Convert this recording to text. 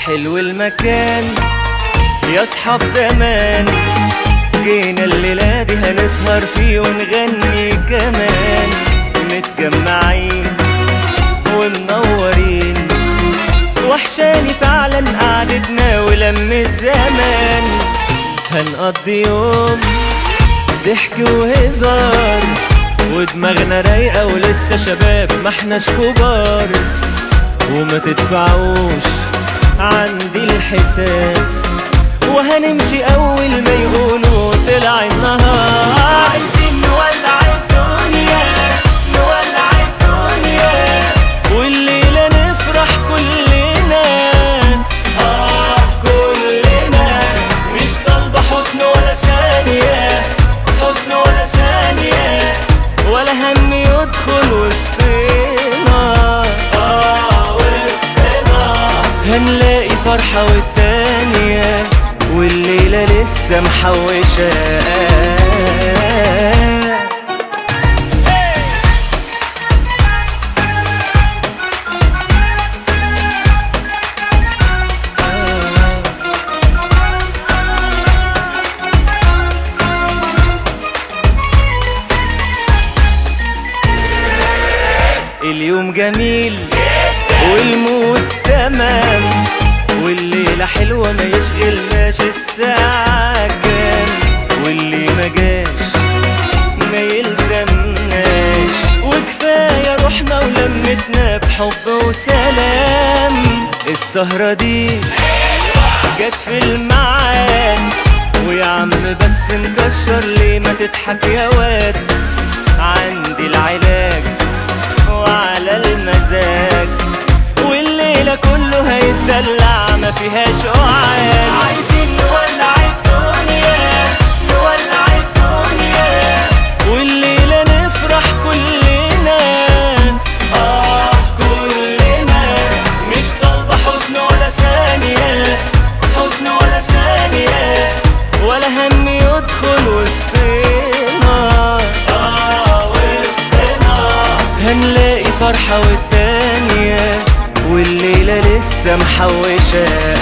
حلو المكان يا اصحاب زمان، جينا الليلة دي هنسهر فيه ونغني كمان، متجمعين ومنورين، وحشاني فعلا قعدتنا ولمة زمان. هنقضي يوم ضحك وهزار ودماغنا رايقة ولسه شباب ما احناش كبار، وما تدفعوش عندي الحساب، وهنمشي أول ما يقولوا طلع النهار. عايزين نولع الدنيا، نولع الدنيا، والليلة نفرح كلنا، كلنا، مش طالبة حزن ولا ثانية، حزن ولا ثانية، ولا هم يدخل وسطنا، وسطنا هنلاقي فرحة والتانية، والليلة لسه محوشة. اليوم جميل والمود تمام، والليلة حلوة ما يشغلناش الساعة كام، واللي ما جاش ما يلزمناش، وكفاية روحنا ولمتنا بحب وسلام. السهرة دي جت في الميعاد، ويا عم بس مكشر ليه ما تضحك يا واد، عندي العلاج وعلى المزاج، والليلة كله هيتدلع ما فيهاش قعاد. عايزين نولع الدنيا، نولع الدنيا، والليلة نفرح كلنا، كلنا، مش طالبة حزن ولا ثانية، حزن ولا ثانية، ولا هم يدخل وسطنا، وسطنا هنلاقي فرحة والتانية، والليلة لسه محوشة.